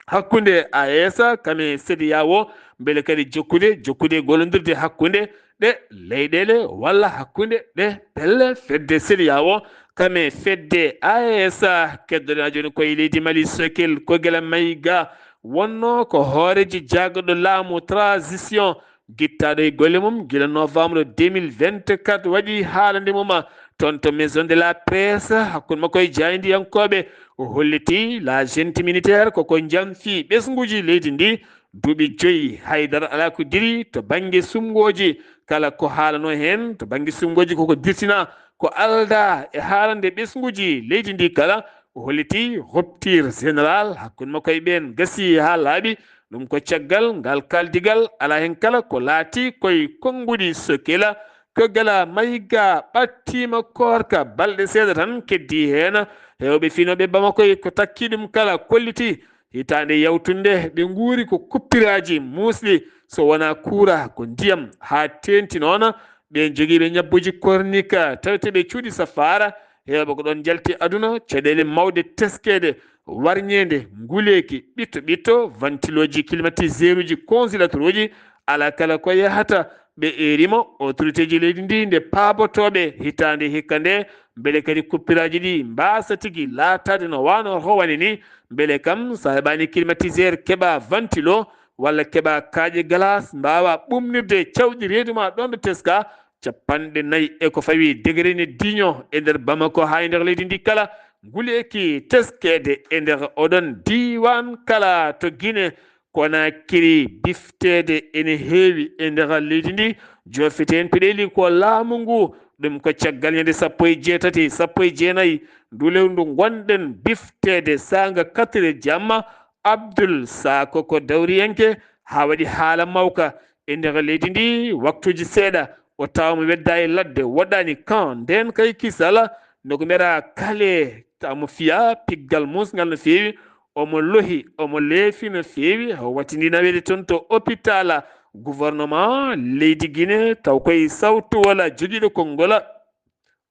hakkunde A E S kam e CEDEAO mbele kadi jokkude jokkude gollondirde hakkunde ɗe leyɗeele walla hakkunde ɗe pelle fedde CEDEAO kam e fedde A E S. Keddoɗen haa jooni koye leydi Mali Sokel ko gila Maïga wonno ko hooreejo jaagorɗo laamu transition gittaaɗo e golle mum gila novembre deux mille vingt-quatre waɗi haalande mum toon to maison de la presse hakkunde makko e jaayndiyankooɓe o holliti la junte militaire koko jamfi ɓesnguuji leydi ndi duuɓi joyi haydara alaa ko diri to bannge suɓngooji kala ko haalanoo heen to bannge suɓngooji koko dirtina ko aldaa e haalande ɓesnguuji leydi ndi kala o holliti rupture générale hakkunde makko e ɓeen gasii haa laaɓi. Ɗum ko caggal ngal kaaldigal alaa heen kala ko laati koye konnguɗi Sokela ko gila Maïga ɓattiima koorka balɗe seeɗa tan keddii heen. Heewɓe finooɓe Bamako e ko takki ɗum kala kolliti hitaande yawtunde ɓe nguuri ko kuppiraaji muusɗi so wonaa kuura ko ndiyam haa teeŋti noon. Ɓeen jogiiɓe ñabbuuji kornika taweteeɓe cuuɗi safaara heewɓe ko ɗoon njalti aduna caɗeele mawɗe teskeede warñeende nguleeki ɓitto ɓitto vantilooji climatiseuruuji congélateur uji alaa kala ko yahata ɓe eerima autorité ji leydi ndi nde paabotooɓe hitaande hikka nde mbele kadi kuppiraaji ɗi mbaasa tigi laataade no waano rowani ni mbele kam so a heɓaani climatiseur keɓa ventilo walla keɓa kaaƴe glace mbaawa ɓuumnirde cawɗi reedu ma ɗoon ɗo teska capanɗe nayi e ko fawi degré ne diño e nder Bamako haa e nder leydi ndi kala nguleeki teskeede e nder oɗon diiwaan kala to Gine Konakiri bifteede ene heewi e nder leydi ndi joofite en peɗeeli ko laamu ngu ɗum ko caggal ñande sappo e jeetati sappo e jeenayi ndu lewru ndu ngonɗen bifteede saanga katire jamma Abdul Saako ko dawriyanke haa waɗi haala mawka e nder leydi ndi waktuuji seeɗa o tawa mo wedda e ladde woɗɗaani kan ndeen kay kisala no ko mera kale tamo fiya piggal musngal no feewi omo lohi omo leefi no feewi o wattindi naweede toon to hôpital gouvernement leydi Guinée taw koye sawtu wala jogiiɗo konngola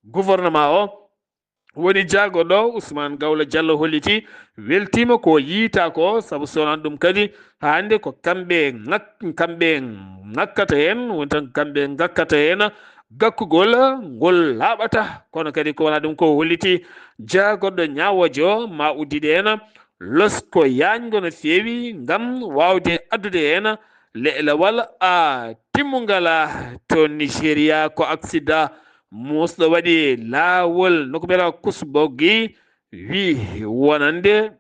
gouvernement o woni jaagoɗo Ousmane Gawlo Diallo holliti weltiima ko yiita ko sabu so wonaa ɗum kadi hannde ko kamɓe ngak- kamɓe ngakkata heen woni tan kamɓe ngakkata heen gakkugol ngol laaɓata kono kadi ko wonaa ɗum ko holliti jaagoɗo ñaawoojo ma uddiɗe heen losko yaañgo no feewi ngam waawde addude heen leelewal a timmungal to Nigeria ko aksida muusɗo waɗi laawol nokku mbiyetee Kusboggi, wi wonande,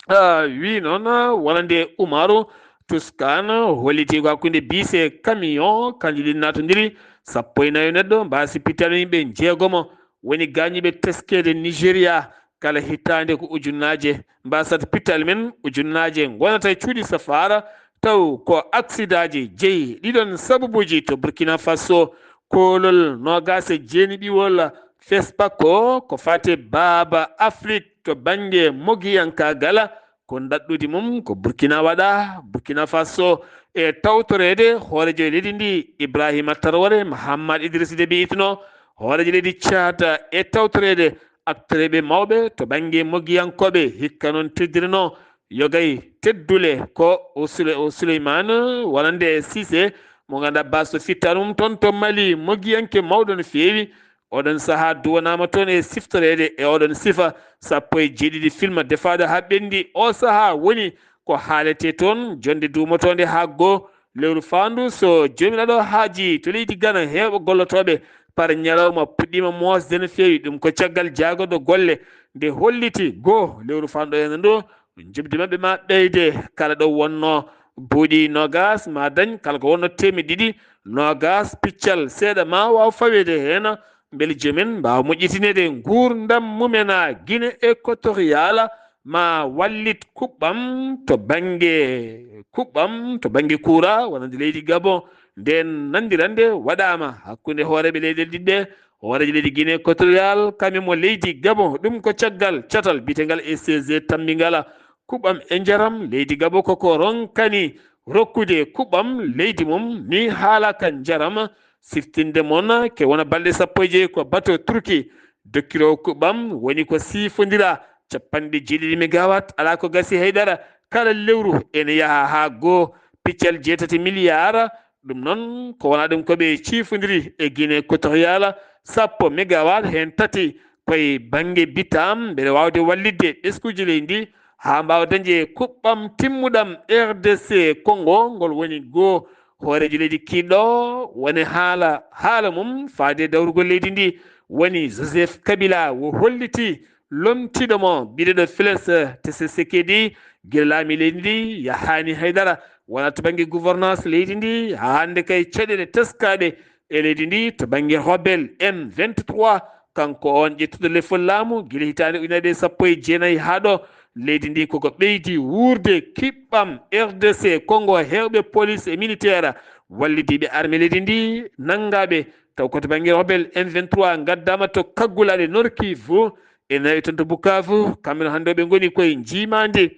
ah, wi noon, ah, wonande Umaru Tuskan holliti ko hakkunde biis e camion, kanji ɗin naatondiri sappo e nayo neɗɗo, mbaasi pittano yimɓe jeegomo woni gaañuɓe teskeede Nigeria. Kala hitaande ko ujunnaaje mbaasata pittaali men, ujunnaaje ngonata e cuuɗi safaara, taw ko aksidaaji jeyi ɗiɗon sababuuji to Burkina Faso. Koolol noogaas e jeeni ɓiwol Fespako ko fate Baaba Afrik to bannge mogiyankaagal, ko ndaɗɗudi mum ko Burkina waɗa, Burkina Faso, e tawtoreede hooreejo leydi ndi Ibrahima Traoré, Mahamat Idriss Déby itno hooreejo leydi Tchad, e tawtoreede aktoreeɓe mawɓe to bannge mogiyankooɓe, hikka noon teddirno yogay teddule ko o Sule-, o Souleymane wonande Cissé, mo ngannduɗaa baasɗo fittaandu mum toon to Mali, mogiyanke mawɗo no feewi. Oɗon sahaa duwanaama toon e siftoreede e oɗon sifa sappo e jeeɗiɗi film defaaɗo haa ɓenndi. O sahaa woni ko haaletee toon, jonnde duumotoonde haa goo lewru faandu. So Joomiraaɗo haajii to leydi Gana heewa gollotooɓe, par ñalawma puɗɗiima moosde no feewi. Ɗum ko caggal jaagorɗo golle nde holliti goo lewru faandu ɗo henna ndu, njoɓdi maɓɓe ma ɓeyde. Kala ɗo wonno buuɗi noogaas ma dañ, kala ko wonno teemedde ɗiɗi noogaas piccal seeɗa ma waaw faweede heen, mbele joom en mbaawa moƴƴitineede nguurndam mumen. Guinée Équatoriale ma wallit kuɓɓam to bannge, kuɓɓam to bannge kuura, wonande leydi Gabon. Ndeen nanndirannde waɗaama hakkunde hooreeɓe leyɗeele ɗiɗi ɗe, hooreejo leydi Guinée Équatoriale, kam e mo leydi Gabon. Ɗum ko caggal catal biyetengal E C G tammbingal kuɓɓam e njaram. Leydi Gabon koko ronkani rokkude kuɓɓam leydi mum, ni haala ka njaram. Siftinde mon ke wona balɗe sappo e joy ko bato Turki dokkiroowo kuɓɓam woni ko siifondira capanɗe jeeɗiɗi megawatt, alaa ko gasi haydara kala lewru, ene yaha haa goo piccal jeetati miliyar. Ɗum noon ko wona ɗum ko ɓe ciifondiri e Guinée Équatoriale, sappo megawatt heen tati koye bannge bitam, mbeɗa waawde wallitde ɓeskuuji leydi ndi haa mbaawa dañde kuɓɓam timmuɗam. R D C Congo ngol woni goo hooreejo leydi kiiɗɗo woni haala, haala mum faade dawrugol leydi ndi woni Joseph Kabila, wo holliti lomtiiɗo mo biyeteeɗo Félix Tshisekedi, gila laami leydi ndi yahaani haydara, wona to bannge gouvernance leydi ndi, haa hannde kay caɗeele teskaaɗe e leydi ndi to bannge rebelle M vingt-trois, kanko on ƴettuɗo lefol laamu gila hitaande ujunere sappo e jeenayi haa ɗo, leydi ndi koko ɓeydi wuurde. Kiɓɓam R D C Congo heewɓe police e militaire wallidiiɓe armée leydi ndi nanngaaɓe, taw ko to bannge rebelle M vingt-trois ngaddaama to kaggulaaɗe Nord-Kivu, e nawi toon to Bukavu, kamɓe no hannde o ɓe ngoni koye njiimaandi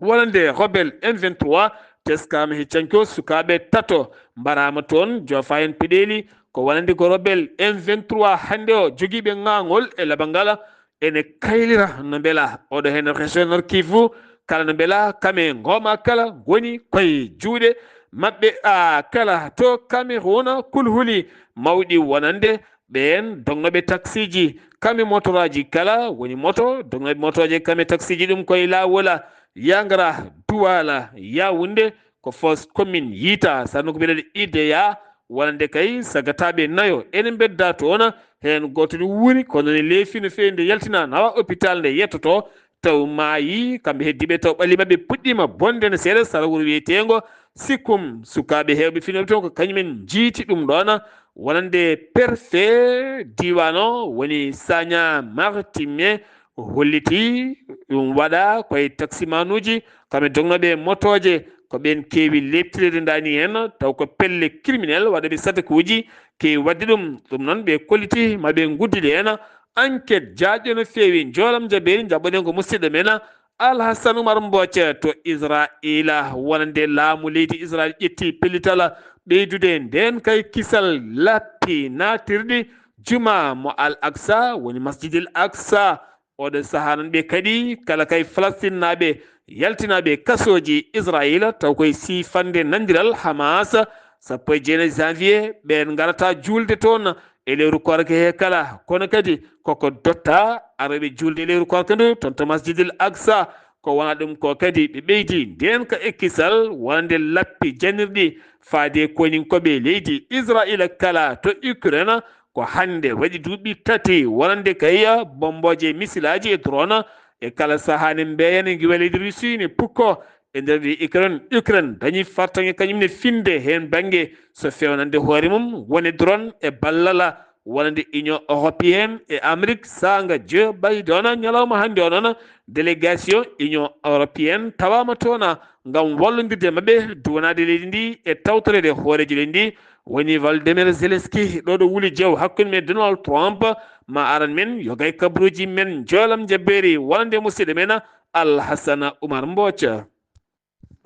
wonande rebelle M vingt-trois. Teskaama he canko, sukaaɓe tato mbaraama toon, joofa heen peɗeeli, ko wonande ko rebelle M vingt-trois hannde o jogiiɓe ŋaangol e labal ngal ene kaylira no mbela oɗo heen région Nord-Kivu, kala no mbela kame ngooma kala ngoni koye juuɗe maɓɓe. A kala to Cameroun kulhuli mawɗi wonande ɓeen dognooɓe taksiiji, kame motoraaji kala woni moto, dognooɓe motooje kame taksiiji ɗum koye laawol Yangara, Douala, Yaoundé, ko foos commune Yita, sannu ko mbiɗen Ideya, wonande kay sagataaɓe nayo ene mbedda toon, heen gooto ne wuuri, kono ne leefi no feewi nde yaltina nawa hôpital nde yettoto, taw maayi, kamɓe heddiiɓe taw ɓalli maɓɓe puɗɗiima bonde no seeɗa sara wuro wiyeteengo Sikum. Sukaaɓe heewɓe finooɓe toon ko kañumen njiiti ɗum ɗoon, wonande préfet diiwaan o woni Sagna Martimier, o holliti ɗum waɗa koye taksimanuuji, kamɓe dognooɓe motooje, ko ɓeen keewi leeptireede ndaani heen, taw ko pelle criminel waɗooɓe sadakuuji keewi waɗde ɗum. Ɗum noon ɓe kolliti ma ɓe nguddide heen enquête jaajɗo no feewi. Njoolam jabeeri, njaɓɓoɗen ko musidɗo men Alhasan Umar Mbooc to Israayiila, wonande laamu leydi Israayiil ƴetti pellital ɓeydude ndeen kay kisal lappi naatirɗi juma mo Al Aqsa, woni Masjidil Aqsa. Oɗo sahaa noon ɓe kadi kala kay Falastinnaaɓe yaltinaaɓe kasooji Israayiila, taw koye siifande nanndiral Hamas, sappo e jeenayi janvier, ɓeen ngarata juulde toon e lewru koorka he kala. Kono kadi koko dotta arooɓe juulde e lewru koorka ndu toon to Masjidil Aqsa. Ko wona ɗum ko kadi ɓe ɓeydi ndeen ka e kisal wonande lappi janirɗi faade koyninkooɓe leydi Israayiila kala to Ukraine, Ko hannde waɗi duuɓi tati wonande kay bombooje, misilaaji e drone e kala sahaa ne mbeeya ne ngiwa leydi Russie ne pukko e nder leydi Ukraine. Ukraine dañi fartaŋŋe kañum ne finde heen bannge so feewnande hoore mum woni drone e ballal wonande Union Européenne e Amérique. Saanga Joe Biden ñalawma hannde o noon délégation Union Européenne tawaama toon ngam wallondirde maɓɓe duwanaade leydi ndi e tawtoreede hooreejo leydi ndi woni Volodymyr Zelensky. Ɗo ɗo wuli jaw hakkunde men Donald Trump, ma aran men yogay kabaruuji men njoolam jabbeeri wonande musidɗo men Alhassana Oumar Mbooca.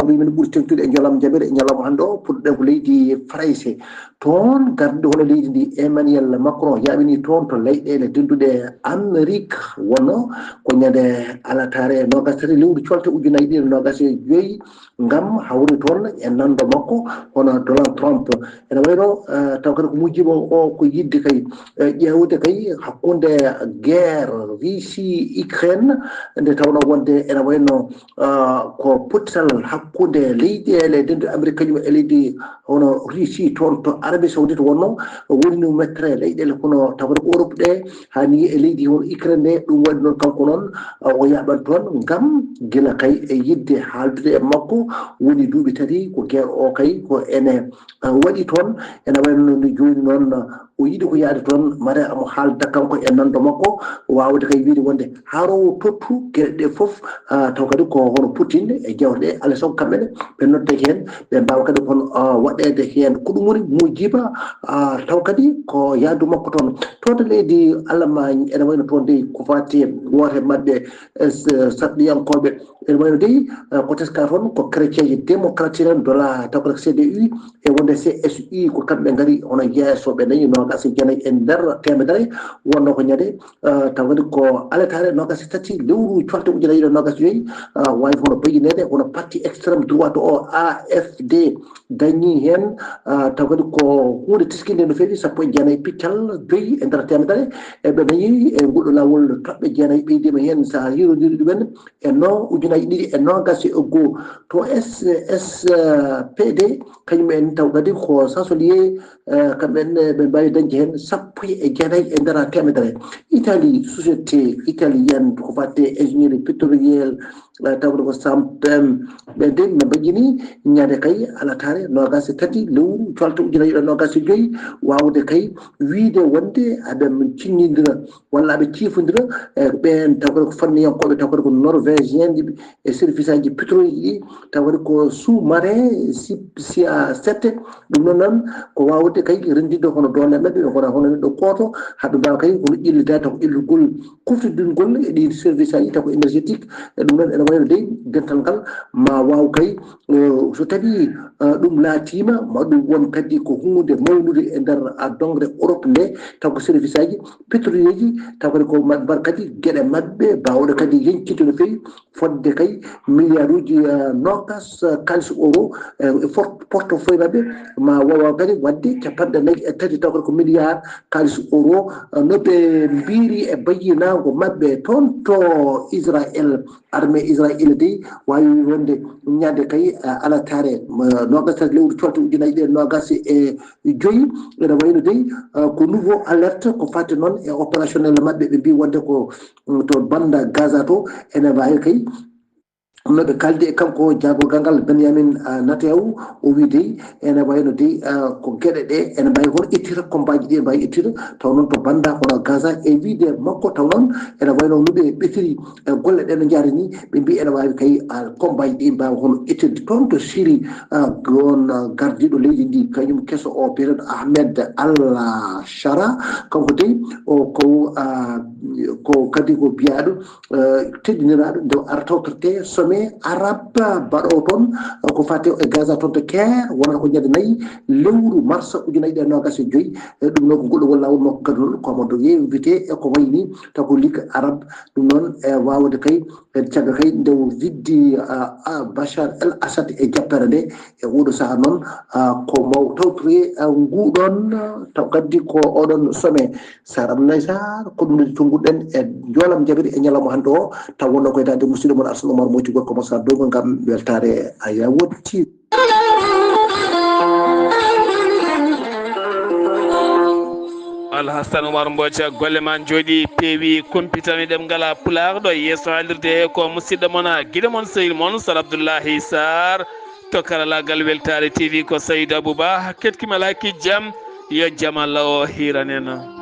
Min ɓuri teŋtude e njoolam jabbeeri e ñalawma hannde o, puɗɗoɗen ko leydi Farayse. Toon gardiiɗo hono leydi ndi Emmanuel Macron yaaɓini toon to leyɗeele dennduɗe Amérique, wonno ko ñande alataare noogas tati lewru colte ujunaaji ɗiɗi e noogas e joyi ngam hawrude toon e nanndo makko hono Donald Trump. Ene wayno taw kadi ko muujiba o ko yiɗde kay ƴeewde kay hakkunde guerre Russie Ukraine, nde tawnoo wonde ene wayno ko pottital hakkunde leyɗeele dennduɗe Amérique kañum e leydi hono Russie toon to Arabie Saoudite wonno woni no mettere leyɗeele kono taw kadi ko Europe ɗe haa ni e leydi hono Ukraine nde. Ɗum waɗi noon kanko noon o yaaɓan toon ngam gila kay e yiɗde haaldude e makko woni duuɓi tati ko guerre o kay ko ene waɗi toon. Ene wayno no jooni noon o yiɗi ko yahde toon mate omo haalda kanko e nanndo makko waawde kay wiyde wonde haa o tottu geɗe ɗe fof. Taw kadi ko hono Poutine e jawte ɗe alaa e sago kamɓe ne ɓe noddake heen ɓe mbaawa kadi kono waɗeede heen ko ɗum woni muujiba. Taw kadi ko yahdu makko toon to to leydi Allemagne ene wayno toon dey ko faati woote maɓɓe sarɗiyankooɓe ene wayno dey ko teska toon ko chrétienji démocratique en dola taw kadi C D U e wonde C S U ko kamɓe ngari hono yeeso ɓe dañi noogas e jeenayi e nder teemedere. Wonno ko ñande taw kadi ko alataare noogas e tati lewru colte ujunaaji ɗiɗi e noogas e joyi wawi hono bayineede hono parti extrême droite o A F D dañi heen taw kadi ko huunde teskinde no feewi sappo e jeenayi piccal joyi e nder teemedere e ɓe dañi e ngol ɗo laawol toɓɓe jeenayi ɓeydima heen so a hiirondiri ɗumen e no ujunaaji ɗiɗi e noogas e goo to S S P D kañum en taw kadi ko chancelier kamɓe en ɓe mbaawi dañde heen sappo e jeenayi e nder teemedere. Italie société italienne ko fatte ingénierie pétrolière tawde ko Sampem ɓe de no mbaɗjini ñande kay alataare noogas e tati lewru colte ujunaaji ɗiɗi e noogas e joyi waawde kay wiyde wonde aɓe ciññindira walla aɓe ciifondira e ɓeen taw kadi ko fanniyankooɓe taw kadi ko norvégien ɗi e service aji pétrole ɗi taw kadi ko sous marin sia sette. Ɗum noon noon ko waawde kay renndinde hono doole maɓɓe ɓe ngona hono neɗɗo gooto haa ɓe mbaawa kay hono ƴellitaade taw ko ƴellugol kuftidingol e ɗii service aji taw ko énergétique. E ɗum noon ene wayno dey dental ngal ma waaw kay so tawi ɗum laatiima ma ɗum won kadi ko huunde mawnude e nder dongre Europe nde taw ko service aji pétrolier ji taw kadi ko maɓɓe mbar kadi geɗe maɓɓe baawɗe kadi yeñcito no feewi fodde kay milliard uji noogas kaalis euro e portefeuille maɓɓe ma wawa kadi wadde capanɗe nayi e tati taw kadi ko milliard kaalis euro no ɓe mbiri e bayyinaango maɓɓe toon to Israël. Armée Israël dey wawi wonde ñande kay alataare noogas tati lewru colte ujunaaji ɗiɗi e noogas e joyi ene wayno dey ko nouveau alerte ko fati noon e opérationnel maɓɓe ɓe mbi wonde ko to banda Gaza to ene wawi kay no ɓe kaldi e kanko jaagorgal ngal Benyamin Netanyahu o wi dey ene wayno dey ko geɗe ɗe ene mbawi hono ittira combatji ɗi mbawi ittira taw noon to banda kono Gaza e wiide makko taw noon ene wayno no ɓe ɓetiri e golle ɗe no jaari ni ɓe mbi ene wawi kay combatji ɗi mbawa hono ittirde toon to Syrie. On gardiɗo leydi ndi kañum keso o biyeteɗo Ahmed Al Shara kanko dey o ko ko kadi ko biyaɗo teddiniraɗo nde ara tawtorte sommet arabe baɗo toon ko fate e Gaza toon to Caire wonata ko ñande nayi lewru mars ujunaaji ɗiɗi e noogas e joyi. Ɗum noon ko goɗɗogol laawol makko gadunol ko Amadou Ye invité e ko wayi ni taw ko Ligue arabe ɗum noon e wawde kay en caga kay nde o viddi Bachar El Assad e jappere nde e oɗo saha noon ko maw tawtori nguɗon taw gaddi ko oɗon sommet. Sar Abdoulaye Sar ko ɗum ɗo tonnguɗen e njoolam jabiri e ñalawma hannde o taw wonno koye daande musidɗo mon Arsane Oumar Moyti gorko mo Sar Dogo ngam weltaare a yawotti. Alhasan Umar Mboca, golle ma njooɗi peewi, kumpitani ɗemngal Pulaar ɗo yeeso haalirde he ko musidɗo mon, giɗo mon, sehil mon, Sar Abdullahi Sarr. To karalaagal Weltaare T V ko Saydou Abouba, ketki malaaki jam, yo jam Allah o hiiran en.